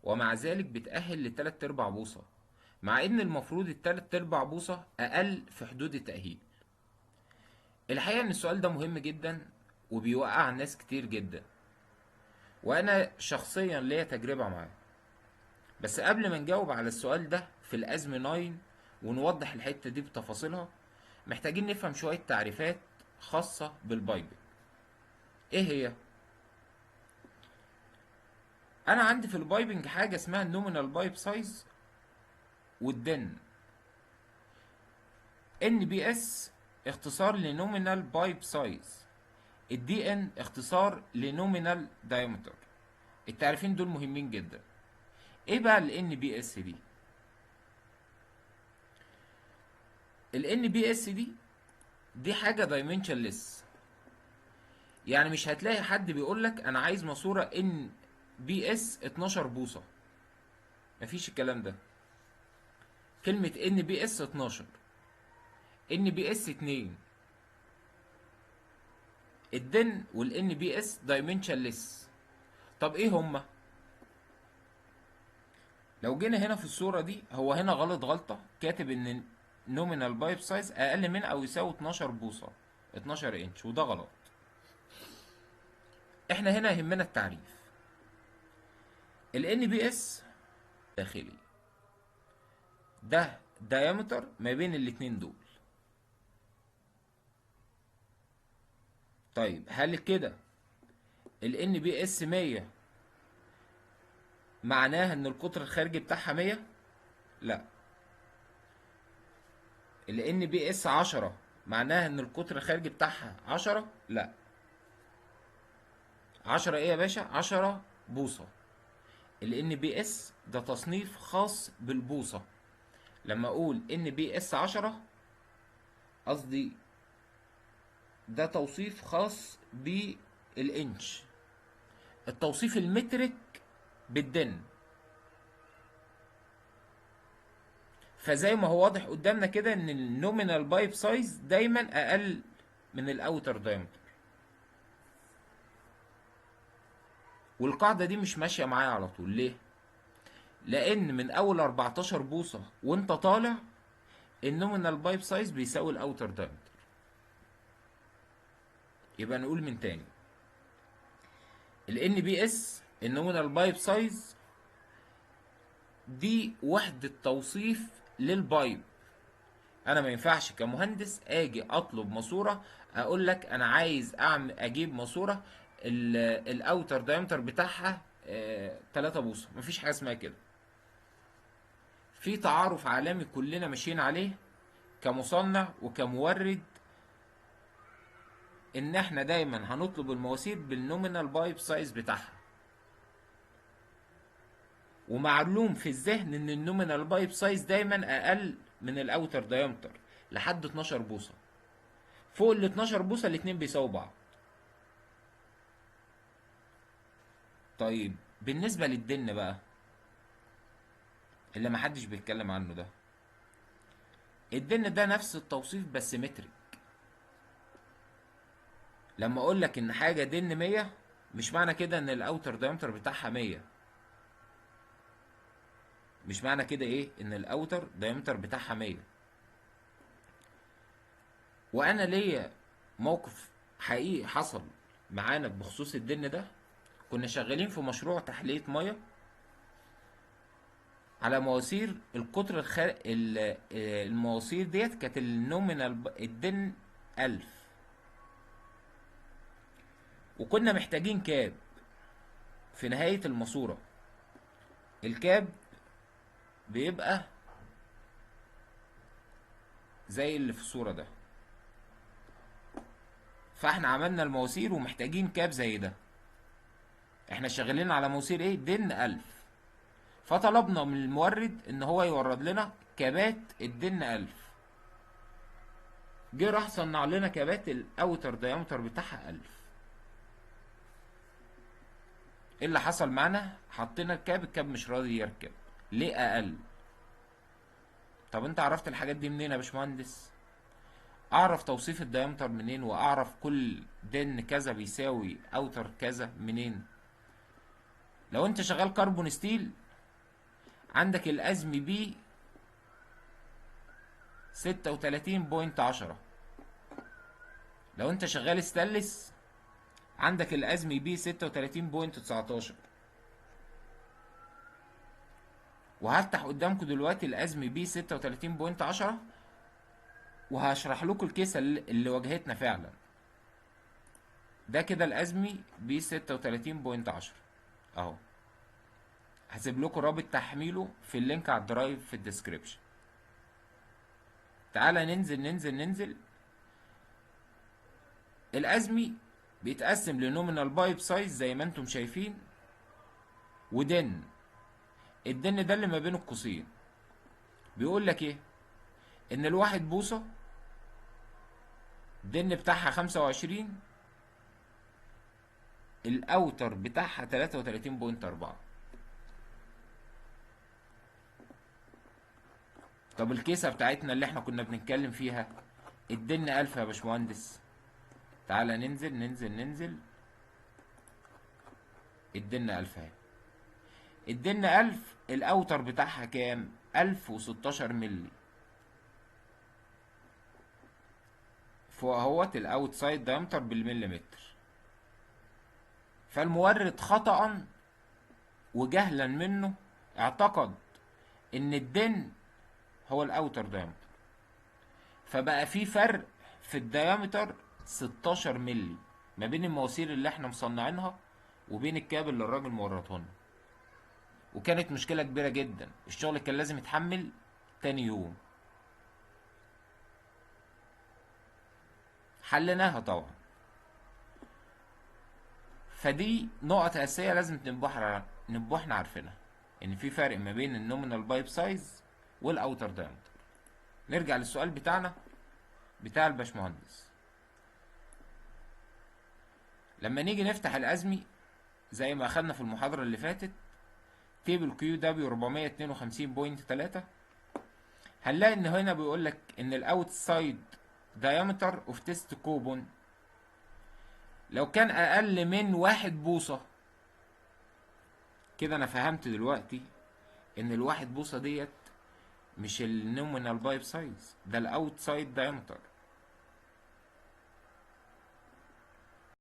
ومع ذلك بتأهل لتلات ارباع بوصة، مع ان المفروض التلات ارباع بوصة اقل في حدود التأهيل؟ الحقيقة ان السؤال ده مهم جدا وبيوقع ناس كتير جدا، وانا شخصيا ليا تجربة معاه. بس قبل ما نجاوب على السؤال ده في ال ASME 9 ونوضح الحتة دي بتفاصيلها، محتاجين نفهم شوية تعريفات خاصة بال piping. ايه هي؟ انا عندي في ال piping حاجة اسمها ال nominal pipe size وال DIN. NPS اختصار ل nominal pipe size، ال DN اختصار ل nominal diameter. التعريفين دول مهمين جدا. ايه بقى ال NPS دي؟ ال NPS دي حاجة dimensionless، يعني مش هتلاقي حد بيقولك انا عايز ماسورة NPS 12 بوصة، مفيش الكلام ده. كلمة NPS 12، NPS 2، ال DIN وال NPS dimensionless. طب ايه هما؟ لو جينا هنا في الصورة دي، هو هنا غلط غلطة، كاتب ان nominal pipe size اقل من او يساوي 12 بوصة، 12 انش، وده غلط. احنا هنا يهمنا التعريف. ال NPS داخلي ده diameter ما بين الاتنين دول. طيب هل كده ال NPS 100 معناها ان القطر الخارجي بتاعها 100؟ لا. ال NPS 10 معناها ان القطر الخارجي بتاعها 10؟ لا. 10 ايه يا باشا؟ 10 بوصة. ال NPS ده تصنيف خاص بالبوصة. لما اقول NPS 10 قصدي ده توصيف خاص بالانش، التوصيف ال metric بال DIN. فزي ما هو واضح قدامنا كده ان ال nominal pipe size دايما اقل من ال outer diameter، والقاعدة دي مش ماشية معايا على طول. ليه؟ لان من اول 14 بوصة وانت طالع ال nominal pipe size بيساوي ال outer diameter. يبقى نقول من تاني، ال NPS ال nominal pipe size دي وحدة توصيف لل pipe. انا ما ينفعش كمهندس اجي اطلب ماسورة اقول لك انا عايز اعمل اجيب ماسورة ال outer diameter بتاعها 3 بوصة، مفيش حاجة اسمها كده. في تعارف عالمي كلنا ماشيين عليه كمصنع وكمورد، ان احنا دايما هنطلب المواسير بال nominal pipe size بتاعها، ومعلوم في الذهن ان ال nominal pipe size دايما اقل من ال outer diameter لحد 12 بوصة. فوق ال 12 بوصة الاتنين بيساووا بعض. طيب بالنسبة لل DIN بقى اللي محدش بيتكلم عنه ده، ال DIN ده نفس التوصيف بس metric. لما اقول لك ان حاجة DIN 100 مش معنى كده ان ال outer diameter بتاعها 100، مش معنى كده ايه ان ال outer diameter بتاعها 100. وانا ليا موقف حقيقي حصل معانا بخصوص ال DIN ده. كنا شغالين في مشروع تحلية مية على مواسير القطر المواسير ديت كانت ال nominal ال DIN 1000، وكنا محتاجين cap في نهاية الماسورة. ال cap بيبقى زي اللي في الصورة ده، فاحنا عملنا المواسير ومحتاجين cap زي ده. احنا شغالين على مواسير ايه؟ DIN 1000. فطلبنا من المورد ان هو يورد لنا كابات ال DIN 1000. جه راح صنع لنا كابات ال outer diameter بتاعها 1000. ايه اللي حصل معانا؟ حطينا ال cap، ال cap مش راضي يركب. ليه اقل؟ طب انت عرفت الحاجات دي منين يا باشمهندس؟ اعرف توصيف ال diameter منين، واعرف كل DIN كذا بيساوي outer كذا منين؟ لو انت شغال carbon steel عندك ال ASME B 36.10. لو انت شغال ستانلس عندك ال ASME B 36.19. وهفتح قدامكم دلوقتي ال ASME B 36.10 وهشرح لكم ال case اللي واجهتنا فعلا. ده كده ال ASME B 36.10 اهو، هسيب لكم رابط تحميله في ال link على ال Drive في ال description. تعالى ننزل ننزل ننزل. ال ASME بيتقسم ل nominal pipe size زي ما انتم شايفين، و DIN. ال DIN ده اللي ما بين القوسين بيقول لك ايه؟ ان الواحد بوصه ال DIN بتاعها 25، ال outer بتاعها 33.4. طب الكيسة بتاعتنا اللي احنا كنا بنتكلم فيها ال DIN 1000 يا باشمهندس. تعالى ننزل ننزل ننزل. ال DIN 1000 اهي. ال DIN 1000 ال outer بتاعها كام؟ 1016 مللي. فوق اهوت ال outside diameter بالمليمتر. فالمورد خطأ وجهلا منه اعتقد ان ال DIN هو ال outer diameter، فبقى في فرق في ال diameter 16 مللي ما بين المواسير اللي احنا مصنعينها وبين الكابل اللي الراجل مورده لنا. وكانت مشكلة كبيرة جدا، الشغل كان لازم يتحمل تاني يوم. حليناها طبعا. فدي نقط اساسية لازم نبقى احنا عارفينها، ان في فرق ما بين ال nominal pipe size وال outer diameter. نرجع للسؤال بتاعنا بتاع الباشمهندس. لما نيجي نفتح ال ASME زي ما اخدنا في المحاضرة اللي فاتت table QW 452.3، هنلاقي ان هنا بيقول لك ان ال outside diameter of test coupon لو كان اقل من 1 بوصة. كده انا فهمت دلوقتي ان الواحد بوصة ديت مش ال nominal pipe size، ده ال outside diameter.